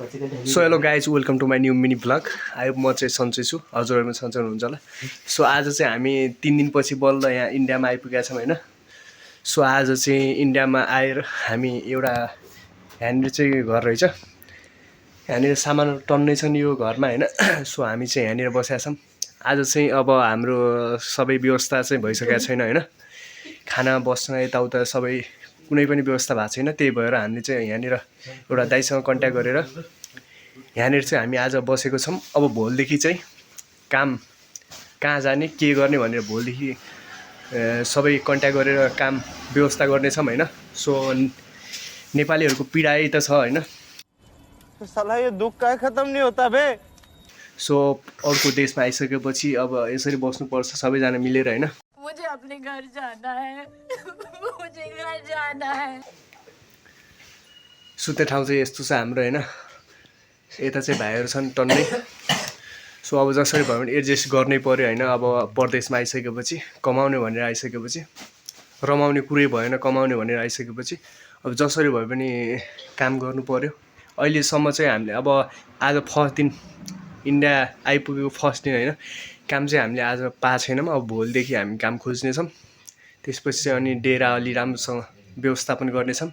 So hello guys, welcome to my new mini vlog. म चाहिँ सन्चै छु, हजुरहरू सन्चै हुनुहुन्छ होला। सो आज चाहिँ हामी 3 दिनपछि बल्ल यहाँ इन्डियामा आइपुगेका छौँ होइन। सो आज चाहिँ इन्डियामा आएर हामी एउटा यहाँनिर चाहिँ घर रहेछ, यहाँनिर सामानहरू टन्नै छन् यो घरमा होइन। सो हामी चाहिँ यहाँनिर बसेका छौँ। आज चाहिँ अब हाम्रो सबै व्यवस्था चाहिँ भइसकेको छैन होइन। खाना बस्न यताउता सबै कुनै पनि व्यवस्था भएको छैन। त्यही भएर हामीले चाहिँ यहाँनिर एउटा दाइसँग कन्ट्याक्ट गरेर यहाँनिर चाहिँ हामी आज बसेको छौँ। अब भोलिदेखि चाहिँ काम कहाँ जाने के गर्ने भनेर भोलिदेखि सबै कन्ट्याक्ट गरेर काम व्यवस्था गर्नेछौँ होइन। सो नेपालीहरूको पीडाइ त छ होइन। साला यो दुख का खत्म नहीं होता बे। सो अर्को देशमा आइसकेपछि अब यसरी बस्नुपर्छ सबैजना मिलेर होइन। मुझे अपने घर जाना है। मुझे घर जाना है। सुत्ने ठाउँ चाहिँ यस्तो छ हाम्रो होइन। यता चाहिँ भाइहरू छन् टन्नै। सो अब जसरी भयो भने एडजस्ट गर्नै पर्यो होइन। अब परदेशमा आइसकेपछि कमाउने भनेर आइसकेपछि रमाउने कुरै भएन, कमाउने भनेर आइसकेपछि अब जसरी भए पनि काम गर्नु पर्यो। अहिलेसम्म चाहिँ हामीले अब आज फर्स्ट दिन इन्डिया आइपुगेको फर्स्ट दिन होइन। काम चाहिँ हामीले आज पाएको छैनौँ। अब भोलिदेखि हामी काम खोज्नेछौँ। त्यसपछि चाहिँ अनि डेरा अलि राम्रोसँग व्यवस्थापन गर्नेछौँ।